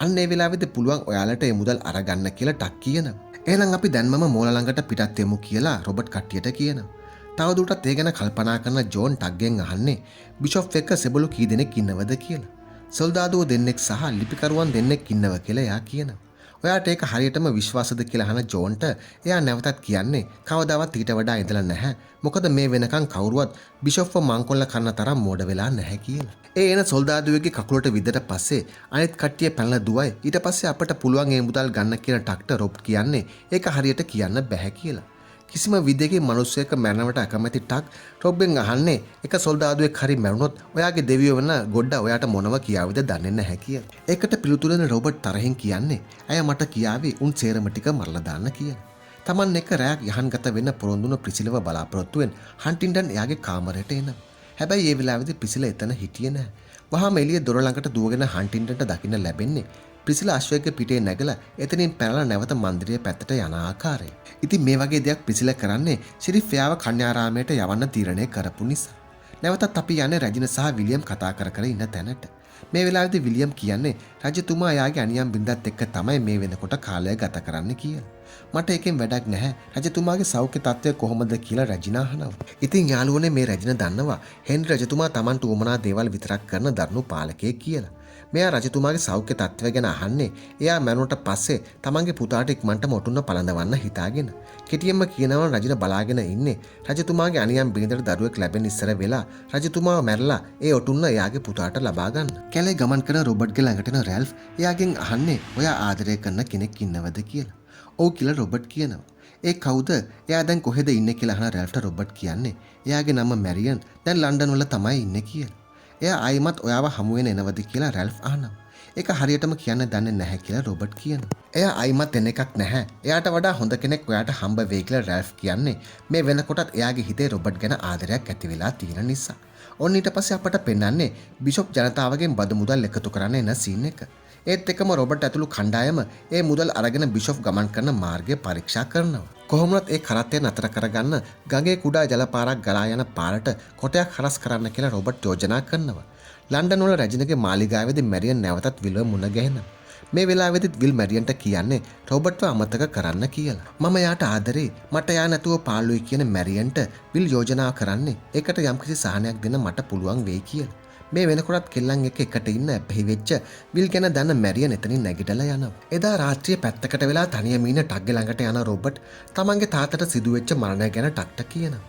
අන්න ඒ වෙලාවේදී පුළුවන් ඔයාලට ඒ මුදල් අරගන්න කියලා ටක් කියනවා. එහෙනම් අපි දැන්මම මෝල ළඟට පිටත් වෙමු කියලා රොබර්ට් කට්ටියට කියනවා. තවදුරටත් ඒ ගැන කල්පනා කරන ජෝන් ටක්ගෙන් අහන්නේ බිෂොප් එක්ක සෙබළු කී දෙනෙක් ඉන්නවද කියලා. සොල්දාදුවෝ දෙන්නෙක් සහ ලිපිකරුවන් දෙන්නෙක් ඉන්නව කියලා එයා කියනවා. ඔයාට ඒක හරියටම විශ්වාසද කියලා අහන ජෝන්ට එයා නැවතත් කියන්නේ කවදාවත් ඊට වඩා ඉඳලා නැහැ. මොකද මේ වෙනකන් කවුරුවත් බිෂොප්ව මංකොල්ල කන්න තරම් මෝඩ වෙලා නැහැ කියලා. ඒ එන සොල්දාදුවෙක්ගේ කකුලට විදට පස්සේ අනිත් කට්ටිය පැනලා දුවයි. ඊට පස්සේ අපට පුළුවන් ඒ මුදල් ගන්න කියන ටක්ට රොබ් කියන්නේ ඒක හරියට කියන්න බැහැ කියලා. කිසිම විදියකින් මිනිස්සෙක් මැරෙනවට අකමැති ටක් රොබ්ගෙන් අහන්නේ එක සොල්දාදුවෙක් හරි මැරුණොත් ඔයාගේ දෙවියෝ වෙන ගොඩ ඔයාට මොනව කියාවිද දන්නේ නැහැ කියලා. ඒකට පිළිතුරු දෙන රොබර්ට් තරහින් කියන්නේ ඇය මට කියාවි උන් සේරම ටික මරලා දාන්න කියලා. තමන් එක්ක රැයක් යහන්ගත වෙන්න පොරොන්දු වුණ ප්‍රිසිලව බලාපොරොත්තු වෙන හන්ටින්ටන් එයාගේ කාමරයට එනවා. හැබැයි ඒ වෙලාවේදී ප්‍රිසිලා එතන හිටියේ නැහැ. වහාම එළිය දොර ළඟට දුවගෙන හන්ටින්ටන්ට දකින්න ලැබෙන්නේ ප්‍රිසිලා අශ්වයෙක්ගේ පිටේ නැගලා එතනින් පැනලා නැවත මන්දිරය පැත්තට යන ආකාරය. ඉතින් මේ වගේ දෙයක් ප්‍රිසිලා කරන්නේ ෂෙරිෆ් එයාව කන්‍යාරාමයට යවන්න තීරණය කරපු නිසා. නැවතත් අපි යන්නේ රැජින සහ විලියම් කතා කර කර ඉන්න තැනට. මේ වෙලාවේදී විලියම් කියන්නේ රජතුමා එයාගේ අනියම් බිරිඳත් එක්ක තමයි මේ වෙනකොට කාලය ගත කරන්න කියලා. මට ඒකෙන් වැඩක් නැහැ. රජතුමාගේ සෞඛ්‍ය තත්ත්වය කොහොමද කියලා රැජිනා අහනවා. ඉතින් යාළුවනේ මේ රැජින දන්නවා හෙන්රි රජතුමා තමන්ට උවමනා දේවල් විතරක් කරන දරුණු පාලකයෙක් කියලා. මෙයා රජතුමාගේ සෞඛ්‍ය තත්ත්වය ගැන අහන්නේ එයා මැරුණට පස්සේ තමන්ගේ පුතාට ඉක්මනටම ඔටුන්න පළඳවන්න හිතාගෙන. කෙටියෙන්ම කියනවා රජින බලාගෙන ඉන්නේ රජතුමාගේ අනියම් බිරිඳට දරුවෙක් ලැබෙන ඉස්සර වෙලා රජතුමාව මැරලා ඒ ඔටුන්න එයාගේ පුතාට ලබා ගන්න. කැලේ ගමන් කරන රොබර්ට්ගේ ළඟට එන රැල්ෆ් එයාගෙන් අහන්නේ ඔයා ආදරය කරන කෙනෙක් ඉන්නවද කියලා. ඔව් කියලා රොබර්ට් කියනවා. ඒ කවුද? එයා දැන් කොහෙද ඉන්නේ කියලා අහන රැල්ෆ්ට රොබර්ට් කියන්නේ එයාගේ නම මැරියන්, දැන් ලන්ඩන් වල තමයි ඉන්නේ කියලා. එයා ආයිමත් ඔයාව හමු වෙන එනවද කියලා රැල්ෆ් අහනවා. ඒක හරියටම කියන්න දන්නේ නැහැ කියලා රොබර්ට් කියනවා. එයා ආයිමත් එන එකක් නැහැ. එයාට වඩා හොඳ කෙනෙක් ඔයාට හම්බ වෙයි කියලා රැල්ෆ් කියන්නේ මේ වෙනකොටත් එයාගේ හිතේ රොබර්ට් ගැන ආදරයක් ඇති වෙලා තියෙන නිසා. ඔන්න ඊට පස්සේ අපට පෙන්වන්නේ බිෂොප් ජනතාවගෙන් බදු මුදල් එකතු කරන්න එන සීන් එක. ඒත් එක්කම රොබර්ට් ඇතුළු කණ්ඩායම ඒ මුදල් අරගෙන බිෂොප් ගමන් කරන මාර්ගය පරීක්ෂා කරනවා. කොහොමවත් ඒ කරත්තය නතර කරගන්න ගඟේ කුඩා ජලපාරක් ගලා යන පාරට කොටයක් හරස් කරන්න කියලා රොබර්ට් යෝජනා කරනවා. ලන්ඩන් වල රැජිනගේ මාලිගාවේදී මැරියන් නැවතත් විල්ව මුණ ගැහෙනවා. මේ වෙලාවේදීත් විල් මැරියන්ට කියන්නේ රොබර්ට්ව අමතක කරන්න කියලා. මම යාට ආදරේ, මට යා නැතුව පාළුයි කියන මැරියන්ට විල් යෝජනා කරන්නේ ඒකට යම්කිසි සහනයක් දෙන්න මට පුළුවන් වෙයි කියලා. මේ වෙනකොටත් කෙල්ලන් එක්ක එකට ඉන්න ඇබ්බැහි වෙච්ච විල් ගැන දන්න මැරියන් එතනින් නැගිටලා යනවා. එදා රාත්‍රියේ පැත්තකට වෙලා තනියම ඉන්න ටග්ගේ ළඟට යන රොබර්ට් තමන්ගේ තාත්තට සිදුවෙච්ච මරණය ගැන ටග්ට කියනවා.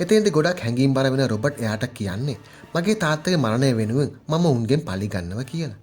එතෙන්දී ගොඩක් හැඟීම්බර වෙන රොබර්ට් එයාට කියන්නේ මගේ තාත්තගේ මරණය වෙනුවෙන් මම උන්ගෙන් පලි ගන්නවා කියලා.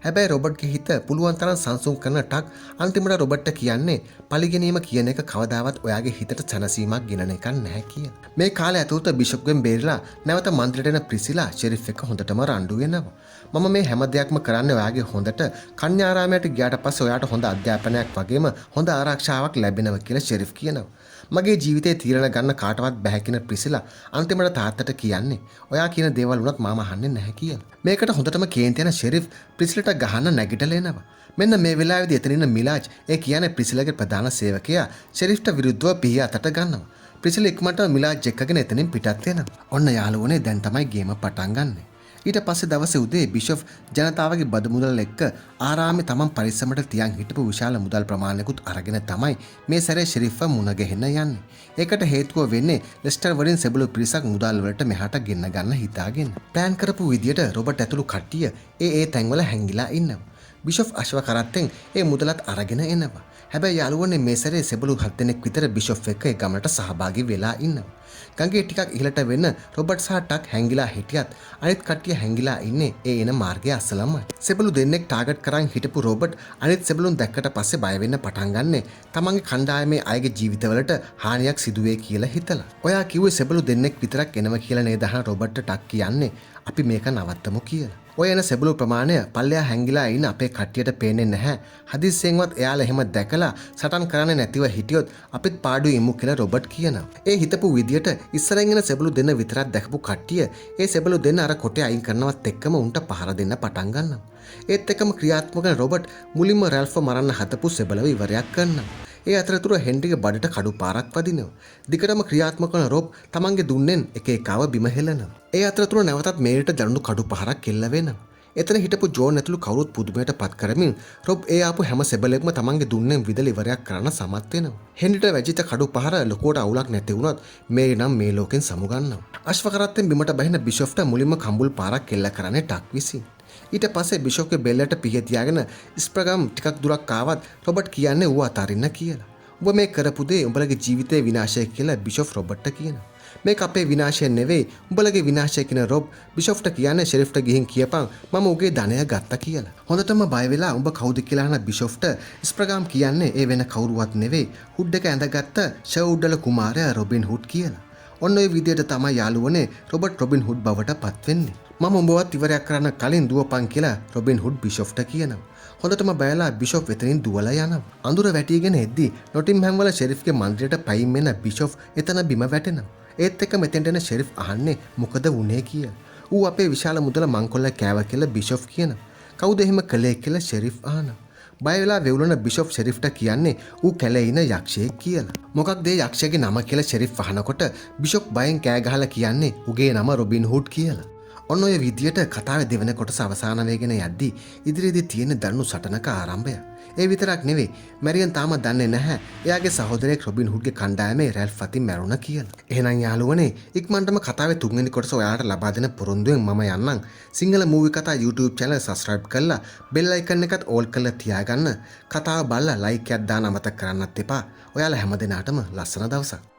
හැබැයි රොබර්ට්ගේ හිත පුළුවන් තරම් සංසුන් කරන ටග් අන්තිමට රොබර්ට්ට කියන්නේ පලි ගැනීම කියන එක කවදාවත් ඔයාගේ හිතට සැනසීමක් ගෙනන එකක් නැහැ කියලා. මේ කාලය ඇතුළත බිෂොප්ගෙන් බේරිලා නැවත මන්දිරයට එන ප්‍රිසිලා ෂෙරිෆ් එක්ක හොඳටම රණ්ඩු වෙනවා. මම මේ හැම දෙයක්ම කරන්නේ ඔයාගේ හොඳට, කන්‍යාරාමයට ගියාට පස්සේ ඔයාට හොඳ අධ්‍යාපනයක් වගේම හොඳ ආරක්ෂාවක් ලැබෙනවා කියලා ෂෙරිෆ් කියනවා. මගේ ජීවිතේ තීරණ ගන්න කාටවත් බැහැ කියන ප්‍රිසිලා අන්තිමට තාත්තට කියන්නේ ඔයා කියන දේවල් වුණත් මම අහන්නේ නැහැ කියලා. මේකට හොඳටම කේන්ති යන ෂෙරිෆ් ප්‍රිසිලට ගහන්න නැගිටලා එනවා. මෙන්න මේ වෙලාවේදී එතන ඉන්න මිලාජ්, ඒ කියන්නේ ප්‍රිසිලාගේ ප්‍රධාන සේවකයා, ෂෙරිෆ්ට විරුද්ධව පිහිය අතට ගන්නවා. ප්‍රිසිලා ඉක්මනට මිලාජ් එක්කගෙන එතනින් පිටත් වෙනවා. ඔන්න යාළුවනේ දැන් තමයි ගේම පටන් ගන්නෙ. ඊට පස්සේ දවසේ උදේ බිෂොප් ජනතාවගේ බදු මුදල් එක්ක ආරාමේ තමන් පරිස්සමට තියන් හිටපු විශාල මුදල් ප්‍රමාණයකුත් අරගෙන තමයි මේ සැරේ ෂෙරිෆ්ව මුණ ගැහෙන්න යන්නේ. ඒකට හේතුව වෙන්නේ ලෙස්ටර් වලින් සෙබළු පිරිසක් මුදල් වලට මෙහාට ගෙන්න ගන්න හිතාගෙන. ප්ලෑන් කරපු විදියට රොබර්ට් ඇතුළු කට්ටිය ඒ ඒ තැන්වල හැංගිලා ඉන්නවා. බිෂොප් අශ්ව කරත්තෙන් ඒ මුදලත් අරගෙන එනවා. හැබැයි යාළුවනේ මේ සැරේ සෙබළු 7 දෙනෙක් විතර බිෂොප් එක්ක ඒ ගමනට සහභාගී වෙලා ඉන්නවා. ගඟේ ටිකක් ඉහළට වෙන්න රොබර්ට් සහ ටක් හැංගිලා හිටියත් අනිත් කට්ටිය හැංගිලා ඉන්නේ ඒ එන මාර්ගය අස්සලමයි. සෙබළු දෙන්නෙක් ටාගට් කරන් හිටපු රොබර්ට් අනිත් සෙබළුන් දැක්කට පස්සේ බය වෙන්න පටන් ගන්නෙ තමන්ගේ කණ්ඩායමේ අයගේ ජීවිතවලට හානියක් සිදු වෙයි කියලා හිතලා. ඔයා කිව්වේ සෙබළු දෙන්නෙක් විතරක් එනවා කියලා නේද අහන රොබර්ට්ට ටක් කියන්නේ අපි මේක නවත්තමු කියලා. ඔය එන සෙබළු ප්‍රමාණය පල්ලෙහා හැංගිලා ඉන්න අපේ කට්ටියට පේන්නේ නැහැ. හදිස්සියෙන්වත් එයාලා එහෙම දැකලා සටන් කරන්නේ නැතිව හිටියොත් අපිත් පාඩුවේ ඉමු කියලා රොබර්ට් කියනවා. ඒ හිතපු විදියට ඉස්සරහින් එන සෙබළු දෙන්න විතරක් දැකපු කට්ටිය ඒ සෙබළු දෙන්න අර කොටේ අයින් කරනවත් එක්කම උන්ට පහර දෙන්න පටන් ගන්නවා. ඒත් එක්කම ක්‍රියාත්මක වන රොබර්ට් මුලින්ම රැල්ෆ්ව මරන්න හදපු සෙබළව ඉවරයක් කරනවා. ඒ අතරතුර හෙන්රිගේ බඩට කඩු පාරක් වදිනවා. දිගටම ක්‍රියාත්මක වන රොබ් තමන්ගේ දුන්නෙන් එක එකාව බිම හෙලනවා. ඒ අතරතුර නැවතත් මේරිට දරුණු කඩු පහරක් එල්ල වෙනවා. එතන හිටපු ජෝන් ඇතුළු කවුරුත් පුදුමයට පත් කරමින් රොබ් ඒ ආපු හැම සෙබළෙක්ම තමන්ගේ දුන්නෙන් විදලා ඉවරයක් කරන්න සමත් වෙනවා. හෙන්රිට වැජිච්ච කඩු පහර ලොකුවට අවුලක් නැති වුණත් මේරි නම් මේ ලෝකෙන් සමුගන්නවා. අශ්ව කරත්තෙන් බිමට බහින බිෂොෆ්ට මුලින්ම කම්බුල් පාරක් එල්ල කරන්නේ ටක් විසින්. ඊට පස්සේ බිෂොප්ගේ බෙල්ලට පිහ තියාගෙන ස්ප්‍රගම් ටිකක් දුරක් ආවත් රොබර්ට් කියන්නේ ඌ අතාරින්න කියලා. උඹ මේ කරපු දේ උඹලගේ ජීවිතේ විනාශය කියලා බිෂොප් රොබර්ට්ට කියනවා. මේක අපේ විනාශය නෙවෙයි, උඹලගේ විනාශය කියන රොබ් බිෂොප්ට කියන්නේ ෂෙරිෆ්ට ගිහින් කියපන් මම උගේ ධනය ගත්තා කියලා. හොඳටම බය වෙලා උඹ කවුද කියලා අහන බිෂොප්ට ස්ප්‍රගම් කියන්නේ ඒ වෙන කවුරුවත් නෙවෙයි, හුඩ් එක ඇඳගත්ත ෂර්වුඩ්වල කුමාරයා රොබින් හුඩ් කියලා. ඔන්න ඔය විදියට තමයි යාළුවනේ රොබර්ට් රොබින් හුඩ් බවට පත් වෙන්නේ. මම උඹවත් ඉවරයක් කරන්න කලින් දුවපන් කියලා රොබින් හුඩ් බිෂොප්ට කියනවා. හොඳටම බයලා බිෂොප් එතනින් දුවලා යනවා. අඳුර වැටිගෙන එද්දි නොටින්හැම් වල ෂෙරිෆ්ගේ මන්දිරයට පයින් එන බිෂොප් එතන බිම වැටෙනවා. ඒත් එක්ක මෙතෙන්ට එන ෂෙරිෆ් අහන්නේ මොකද වුනේ කියලා. ඌ අපේ විශාල මුදල මංකොල්ල කෑවා කියලා බිෂොප් කියනවා. කවුද එහෙම කළේ කියලා ෂෙරිෆ් අහනවා. බය වෙලා වෙවුලන බිෂොප් ෂෙරිෆ්ට කියන්නේ ඌ කැලේ ඉන යක්ෂයෙක් කියලා. මොකක්ද ඒ යක්ෂයාගේ නම කියලා ෂෙරිෆ් අහනකොට බිෂොප් බයෙන් කෑ ගහලා කියන්නේ උගේ නම රොබින් හුඩ් කියලා. ඔන්න ඔය විදියට කතාවේ දෙවන කොටස අවසාන වෙගෙන යද්දි ඉදිරියේදී තියෙන දරුණු සටනක ආරම්භය. ඒ විතරක් නෙවෙයි, මැරියන් තාම දන්නේ නැහැ එයාගේ සහෝදරයෙක් රොබින් හුඩ්ගේ කණ්ඩායමේ රැල්ෆ් අතින් මැරුණා කියලා. එහෙනම් යාළුවනේ, ඉක්මනටම කතාවේ තුන්වෙනි කොටස ඔයාලට ලබා දෙන පොරොන්දුවෙන් මම යන්නම්. සිංහල මූවි කතා YouTube channel subscribe කරලා බෙල් අයිකන් එකත් ඕල් කරලා තියාගන්න. කතාව බලලා ලයික් එකක් දාන්න අමතක කරන්නත් එපා. ඔයාලා හැම දෙනාටම ලස්සන දවසක්.